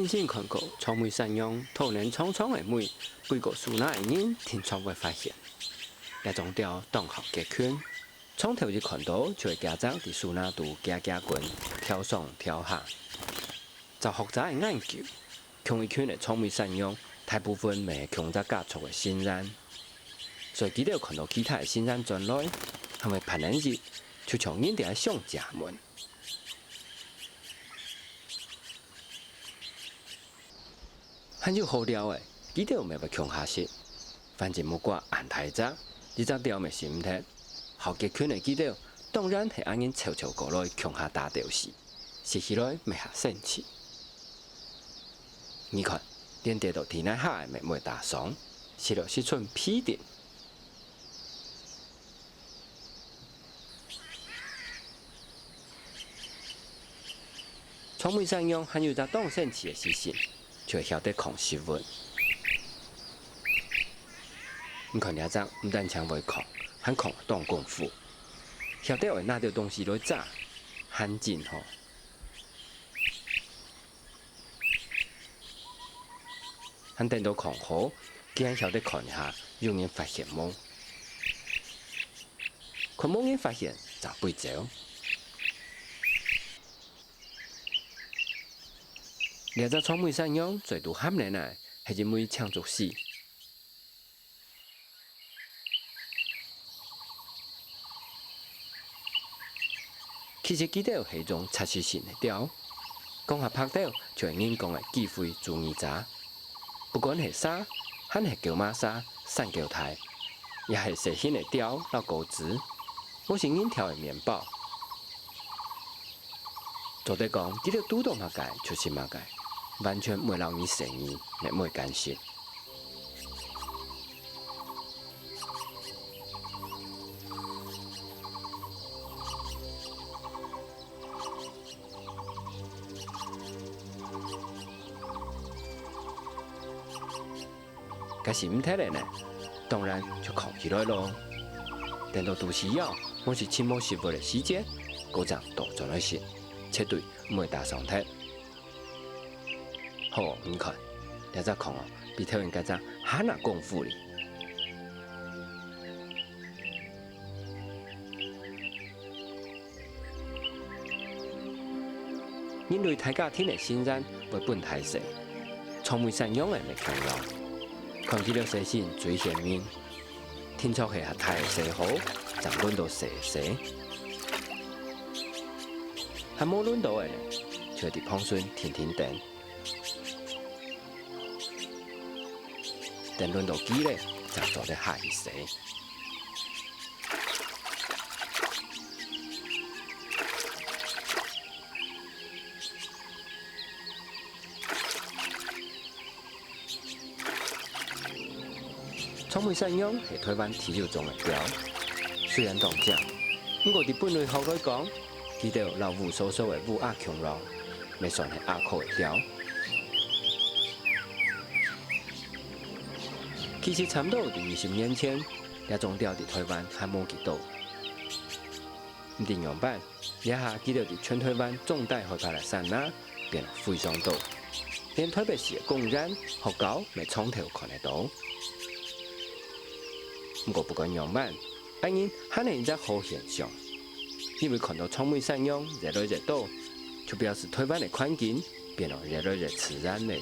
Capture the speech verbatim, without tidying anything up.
先看過長尾山羊討等長長个尾，飛過樹林个人定著會發現，這種鳥當好結群，長透一看著就會驚蹧佇樹林肚遽遽滾，跳上跳下。照學者个研究，共一群个長尾山羊大部分乜係共隻家族个成員，所以佢兜看著其他个成員轉來，還會攀等入，就像人在該相借問。 還有好鳥仔，佢兜乜會共下食。反正木瓜恁大隻，一隻鳥乜食毋忒。好結群个佢兜，當然係恁樣湊湊過來共下打鬥敘，食起來乜較生趣。你看，連跌到地泥下个乜尾大象，食了一寸皮定。 長尾山羊還有隻當生趣个習性，就係曉得囥食物。你看這隻毋單淨會囥，還囥當功夫，曉得愛拿兜東西來抓，還真好。 還等到囥好，佢還曉得看一下有人發現無。看無人發現，正飛走。這隻長尾山羊嘴肚含等个，係因為青竹絲。 其實佢兜係一種雜食性个鳥，講較白兜就係人講个機會主義者。不管係蛇，還係狗嫲蛇、山狗太，也係細型个鳥摎鴿子，無食人條个麵包。做得講，佢兜堵著麼个就食麼个，完全毋會摎你細義，乜毋會干涉。 該食毋忒个呢，當然就囥起來囉。等到肚屎枵，或是尋無食物个時節，過正倒轉來食，絕對毋會打爽忒。 好，你看，這隻囥哦，比頭先該隻還較功夫哩。人類大家庭个成員會分大細，長尾山羊仔乜共樣，看佢兜細身最顯明。 定著係較大个細號，正輪到細細。還無輪到个呢，就係佇旁脣定定等。等輪到佢咧，正做得下去踅。 長尾山羊係臺灣特有種个鳥，雖然當靚，毋過佇分類學來講，佢兜摎烏趖趖个烏鴉共樣，乜算係鴉科个鳥。其實差毋多佇二十年前，這種鳥佇臺灣還無幾多。毋知仰般， 這下佢兜佇全臺灣中低海拔个山林變到非常多，連臺北市个公園、學校乜常透看得著。毋過不管仰般，恁樣還係一隻好現象，因為看著長尾山羊越來越多，就表示臺灣个環境變到越來越自然咧。